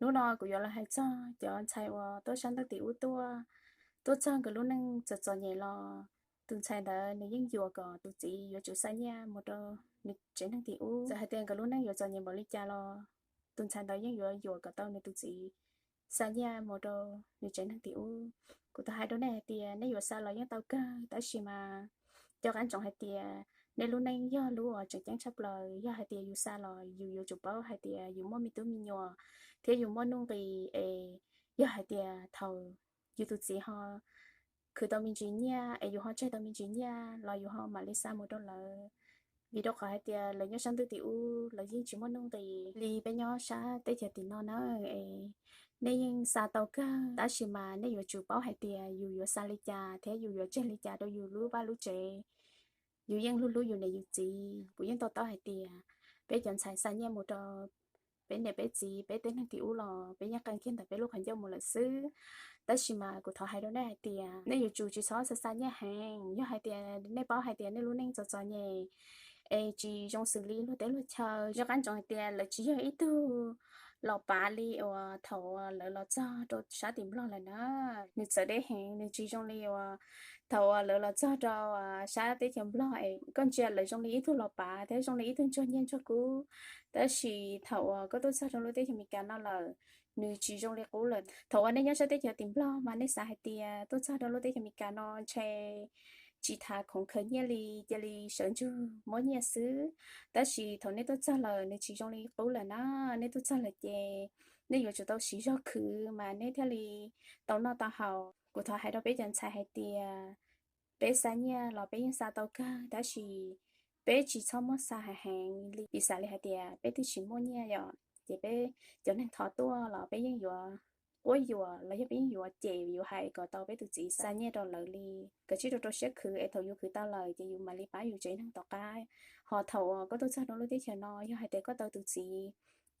Hnub no kuv yuav los hais txog cov ntxhais uas tuaj sab ntuj tim ub tuaj, tuaj txog nkawd lub neej txom txom nyem los tus ntxhais ntawd nws yeej yuam kom tus txiv yuav tsum xa nyiaj mus rau nws tsev neeg tim ub. Txawm hais tias nkawd lub neej yuav txom nyem npaum li cas los tus ntxhais ntawd yeej yuav yuam kom tau nws tus txiv xa nyiaj mus rau nws tsev neeg tim ub. Kuv tau hais rau nej hais tias nej yuav xa los yeej tau kawg, tab sis mas nco qab ntsoov hais tias nej lub neej yog lub uas tseem ceeb tshaj plaws. Yog hais tias yus xa los yus yuav tsum paub hais tias yus muaj me tub me nyuam thiab yus muaj nuj nqis es yog hais tias thaum yus tus txiv ho khwv tau me ntsis nyiaj es yus ho tseg tau me ntsis nyiaj los yus ho mam li xa mus rau lawv. Vim rau qhov hais tias lawv nyob sab ntuj tim ub lawv yeej tsis muaj nuj nqis li peb nyob sab teb chaws tim no na. Es nej yeej xa tau kawg, tab sis mas nej yuav tsum paub hais tias yus yuav xa li cas thiab yus yuav tseg li cas rau yus lub vaj lub tsev. Yus yeej hlub hlub yus niam yus txiv. Kuv yeej to taub hais tias peb cov ntxhais xa nyiaj mus rau peb niam peb txiv peb tej neeg tim ub los peb yeej qee kiag ntawm peb lub qhov ncauj mus lawm xwb. Tab sis mas kuv thov hais rau nej hais tias nej yuav tsum tsis txhob xa xa nyiaj heev. Yog hais tias nej paub hais tias nej lub neej txom txom nyem es tsis zoo xws li luag teb luag chaw, nco qab ntsoov hais tias lawv tsis yog ib tug los pav li uas thaum uas lawv los txog rau sab tim Nplog lawm na. Nws txawv deb heev, nws tsis zoo li uas thaum uas lawv los txog rau sab teb chaws Nplog es koj ntsia lawv zoo li ib tug los pav thiab zoo li ib tug ntsuag nyiaj ntsuag kub. Tab sis thaum uas koj tuaj txog rau lub teb chaws Amelikas no lawm, nws tsis zoo li qub lawm. Thaum uas nej nyob sab teb chaws tim Nplog mas nej xav hais tias tuaj txog rau lub teb chaws Amelikas no ntshe tsis tas khoom khaws nyiaj li, cia li sawv ntsug muab nyiaj xwb. Tab sis thaum nej tuaj txog lawm nws tsis zoo li qub lawm na. Nej tuaj txog lawm ces nej yuav tsum tau siv zog khwv mas nej thiaj li tau noj tau haus. Kuv thov hais rau peb cov ntxhais hais tias peb xa nyiaj los peb yeej xa tau kawg, tab sis peb tsis txhob muab xa heev heev li, piv xam li hais tias peb twb tsis muaj nyiaj yom, ces peb cov neeg thov tuaj los peb yeej yuav quab yuam los yog peb yeej yuav cem yuav hais kom tau peb tus txiv xa nyiaj rau lawv li. Kav tsij rau rau siab khwv es thaum yus khwv tau lawm ces yus mam li pab yus tsev neeg tom qab. Ho thaum uas koj tuaj txog rau lub teb chaws no yog hais tias koj tau tus txiv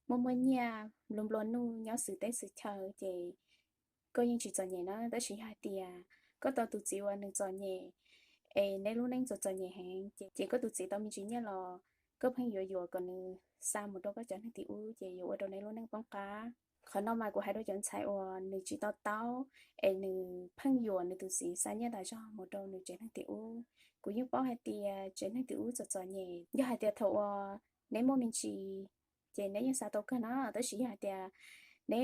muaj muaj nyiaj nplua nplua nuj nyob xwm teb xwm chaw ces koj yeej tsis txom nyem na. Tab sis yog hais tias koj tau tus txiv uas nws txom nyem es nej lub neej txom txom nyem heev ces koj tus txiv tau me ntsis nyiaj los koj pheej yuav yuam kom nws xa mus rau koj cov neeg tim ub ces yuav ua rau nej lub neej poob qab. Qhov no mas kuv hais rau cov ntxhais uas nws tsis to taub es nws pheej yuam nws tus txiv xa nyiaj tas zog mus rau nws tsev neeg tim ub. Kuv yeej paub hais tias tsev neeg tim ub txom txom nyem. Yog hais tias thaum uas neb muaj me ntsis ces neb yeej xa tau kawg na, tab sis yog hais tias neb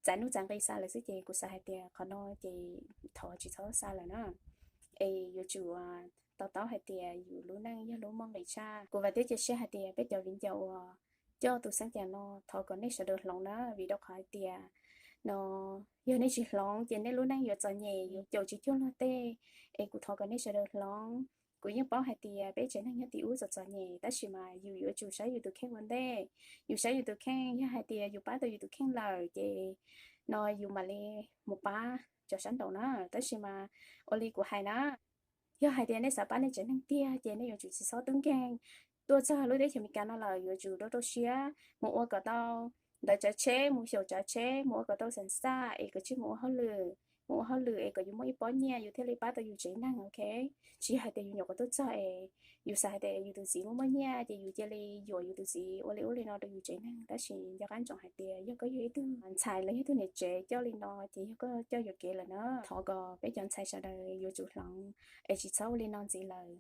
txav nuj txav nqi xa lawm xwb ces kuv xav hais tias qhov no ces thov tsis txhob xa lawm na. Es yuav tsum to taub hais tias yus lub neej yog lub muaj nqis tshaj. Kuv vam thiab cia siab hais tias peb cov viv ncaus uas coj tus xeeb cas no thov kom nej sawv daws hloov na, vim rau qhov hais tias no yog nej tsis hloov ces nej lub neej yuav txom nyem, yuav caum tsis cuag luag tej. Es kuv thov kom nej sawv daws hloov. Kuv yeej paub hais tias peb tsev neeg nyob tim ub txom txom nyem, tab sis mas yus yuav tsum saib yus tus kheej ua ntej. Yus saib yus tus kheej, yog hais tias yus pab tau yus tus kheej lawm ces no yus mam li mus pab cov sab nraud na. Tab sis mas ua li kuv hais na, yog hais tias nej xav pab nej tsev neeg tiag ces nej yuav tsum tsis txhob tub nkeeg. Tuaj txog lub teb chaws Amelikas no lawm yuav tsum rau rau siab mus ua kom tau ntawv tsav tsheb, mus xyaum tsav tsheb, mus ua kom tau xam xaj es kom tsij mus ua hauj lwm, mus ua hauj lwm es kom yus muaj ib pob nyiaj yus thiaj li pab tau yus tsev neeg, ok. Tsis yog hais tias yus nyuam qhuav tuaj txog es yus xav hais tias yus tus txiv muaj muaj nyiaj ces yus cia li yuam yus tus txiv ua li ub li no rau yus tsev neeg. Tab sis nco qab ntsoov hais tias yog koj yog ib tug ntxhais los yog ib tug niam tsev coj li no ces yog koj coj yuam kev lawm na. Thov kom peb cov ntxhais sawv daws yuav tsum hloov es tsis txhob ua li no ntxiv lawm.